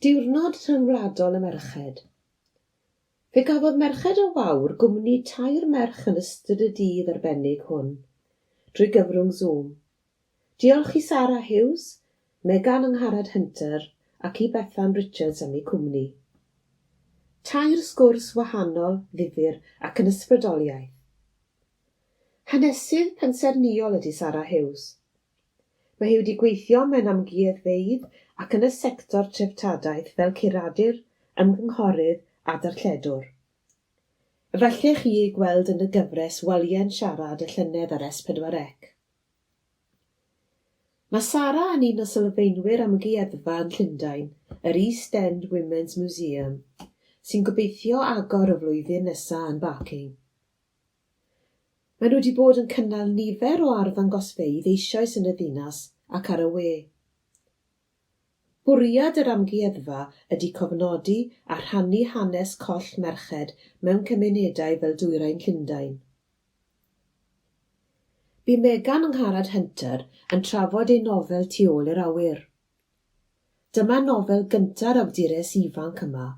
Diwrnod Rhyngwladol y Merched. Fe gafodd Merched y Wawr gwmni tair merch yn ystod y dydd arbennig hwn, drwy gyfrwng Zoom. Diolch i Sara Huws, Megan Angharad Hunter ac i Bethan Richards am eu cwmni. Tair sgwrs wahanol, ddifyr ac yn ysbrydoliaeth. Hanesydd pensaernïol ydy Sara Huws. Mae hi wedi gweithio mewn amgueddfeydd ac yn y sector treftadaeth fel curadur, ymgynghorydd a darlledwr. Efallai chi ei gweld yn y gyfres Waliau'n Siarad y llynedd ar S4C. Mae Sara yn un o sylfaenwyr amgueddfa yn Llundain, yr East End Women's Museum, sy'n gobeithio agor y flwyddyn nesa' yn Barking. Maen nhw wedi bod yn cynnal nifer o arddangosfeydd eisoes yn y ddinas ac ar y we. Bwriad yr amgueddfa ydy cofnodi a rhannu hanes coll merched mewn cymunedau fel Dwyrain Llundain. Bu Megan Angharad Hunter yn trafod ei nofel Tu ôl i'r awyr. Dyma nofel gynta'r awdures ifanc yma,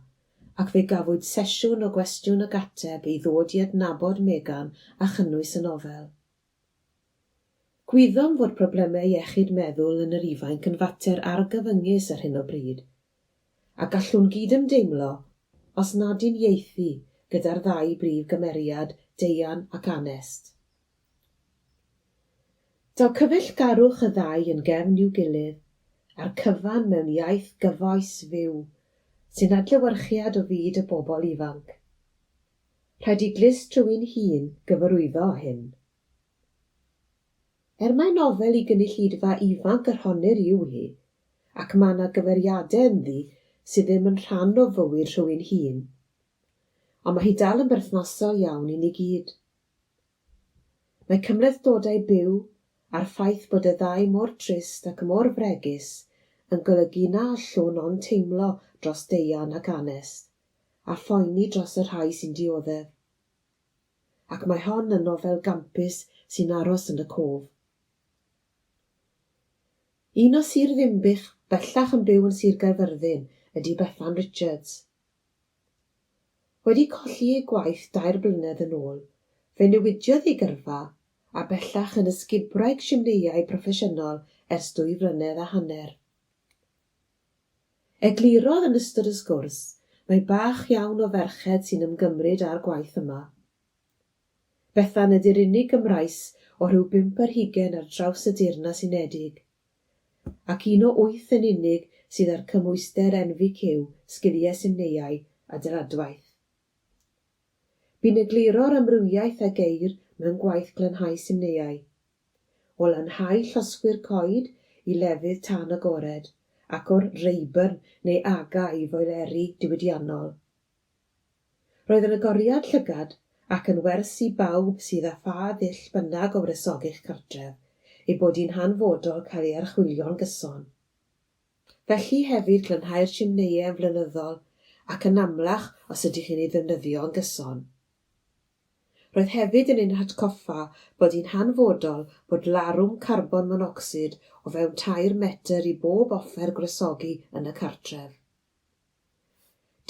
ac fe gafwyd sesiwn o gwestiwn ag ateb i ddod i adnabod Megan a chynnwys y nofel. Gwyddom fod problemau iechyd meddwl yn yr ifainc yn fater argyfyngus ar hyn o bryd, a gallwn gydymdeimlo, os nad uniaethu, gyda'r ddau brif gymeriad, Deian ac Anest. Daw cyfeillgarwch y ddau yn gefn i'w gilydd, a'r cyfan mewn iaith gyfoes fyw, sy'n adlewyrchiad o fyd y bobl ifanc. Rhaid i glust rhywun hŷn gyfarwyddo â hyn. Er mai nofel i gynulleidfa ifanc yr honnir yw hi, ac mae 'na gymeriadau ynddi sydd ddim yn rhan o fywyd rhywun hŷn, ond mae hi dal yn berthnasol iawn i ni gyd. Mae cymhlethdodau byw, a'r ffaith bod y ddau mor drist ac mor fregus, yn golygu na allwn ond teimlo dros Deian ac Anest, a phoeni dros y rhai sy'n dioddef. Ac mae hon yn nofel gampus sy'n aros yn y cof. Un o Sir Ddinbych, bellach yn byw yn Sir Gaerfyrddin, ydy Bethan Richards. Wedi colli ei gwaith dair blynedd yn ôl, fe newidiodd ei gyrfa, a bellach yn ysgubwraig simneiau proffesiynol ers dwy flynedd a hanner. Eglurodd yn ystod y sgwrs mai bach iawn o ferched sy'n ymgymryd â'r gwaith yma. Bethan ydy'r unig Gymraes o rhyw bump ar hugain ar draws y Deyrnas Unedig. Ac un o wyth yn unig sydd â'r cymhwyster NVQ, Sgiliau Simneiau a Dyladwaith. Bu'n egluro'r amrywiaeth a geir mewn gwaith glanhau simneiau. O lanhau llosgwyr coed i lefydd tân agored, ac o'r Rayburn neu aga i foeleri diwydiannol. Roedd yn agoriad llygad ac yn wers i bawb sydd â pha ddull bynnag o wresogi'ch cartref, ei bod hi'n hanfodol cael ei archwilio'n gyson. Felly hefyd glanhau'r chimneyau yn flynyddol ac yn amlach os ydych chi'n ei ddefnyddio yn gyson. Roedd hefyd yn ein hatgoffa bod hi'n hanfodol bod larwm carbon monocsid o fewn tair metr i bob offer gwresogi yn y cartref.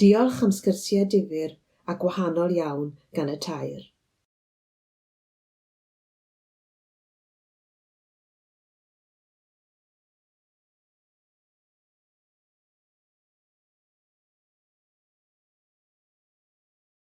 Diolch am sgyrsiau difyr a gwahanol iawn gan y tair.